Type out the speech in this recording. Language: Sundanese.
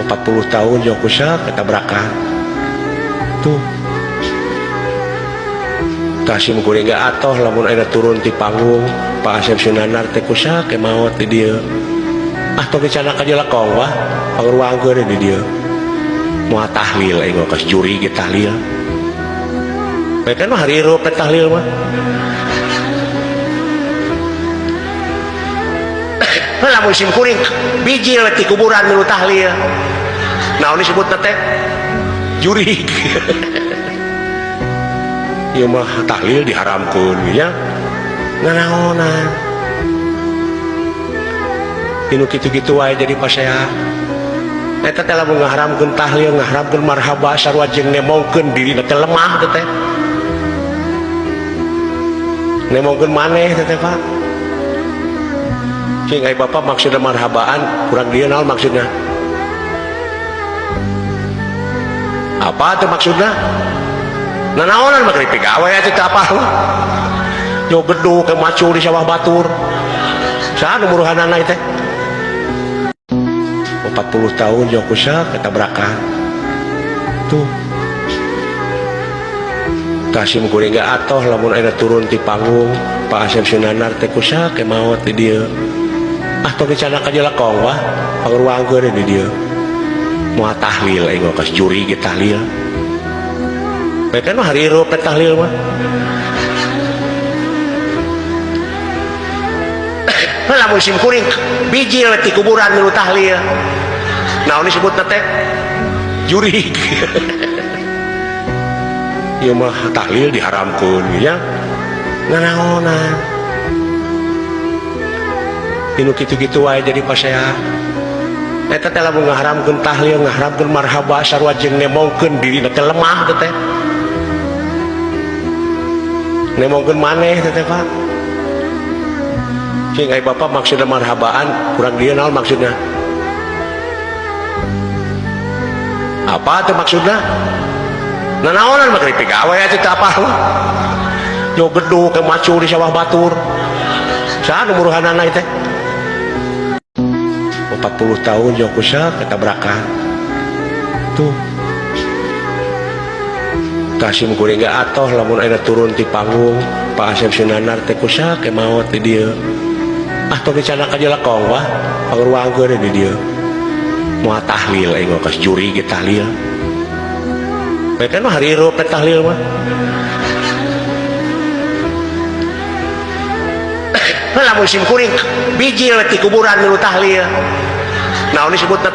40 tahun Yokusa ketabrakan tuh Kasim kuring ge atoh lamun ayeuna turun ti panggung Pak Asep Sunandar teh kusa ke maot di dieu. Ah tong dicana ka jelekong wah pangruangkeun di dieu. Moal tahlil aing mah kas juri ge tahlil. Mereka mah harirup tahlil mah. Lamun sim kuring bijil ti kuburan milu tahlil. Naon disebut teh? Jurig. Ieu mah tahlil diharamkeun nya. Nganaonan. Tinu kitu-kitu wae jadi pasea. Eta teh lamun ngaharamkeun tahlil, ngaharamkeun marhaba sarua jeung nemongkeun dirina teh lemah teh. Nemongkeun maneh teh Pak. Cing ai bapak maksudna marhabaan, kurang dieu naon maksudna? Apa teh maksudna? Nanaonan mah keripik gawe atuh teu apal. Yo geduk ke macul di sawah batur. Saha nu muruhanana teh? 40 tahun Yokusa ketabrakan. Tuh. Kasim kuring ge atoh lamun ayeuna turun ti panggung Pak Asep Sunandar teh kusa ke maot di dieu. Ah tong dicana ka jelekong wah pangruangkeun di dieu. Moal tahlil aing mah kas juri ge tahlil. Mereka mah harirup tahlil mah. Lamun sim kuring bijil ti kuburan milu tahlil. Naon disebut teh? Jurig. Ieu mah tahlil diharamkeun nya. Nganaonan. Tinu kitu-kitu wae jadi pasea. Eta teh lamun ngaharamkeun tahlil, ngaharamkeun marhaba sarua jeung nemongkeun dirina teh lemah teh. Nemongkeun maneh teh Pak. Cing ai bapak maksudna marhabaan, kurang dieu naon maksudna? Apa teh maksudna? Nanaonan mah keripik gawe atuh teu apal. Yo geduk ke macul di sawah batur. Saha nu muruhanana teh? 40 tahun Yokusa ketabrakan. Tuh. Kasim kuring ge atoh lamun ayeuna turun ti panggung Pak Asep Sunandar teh kusa ke maot di dieu. Ah tong dicana ka jelekong wah pangruangkeun di dieu. Moal tahlil aing mah kas juri ge tahlil. Mereka mah harirup tahlil mah. Lamun sim kuring bijil ti kuburan milu tahlil. Naon disebut teh?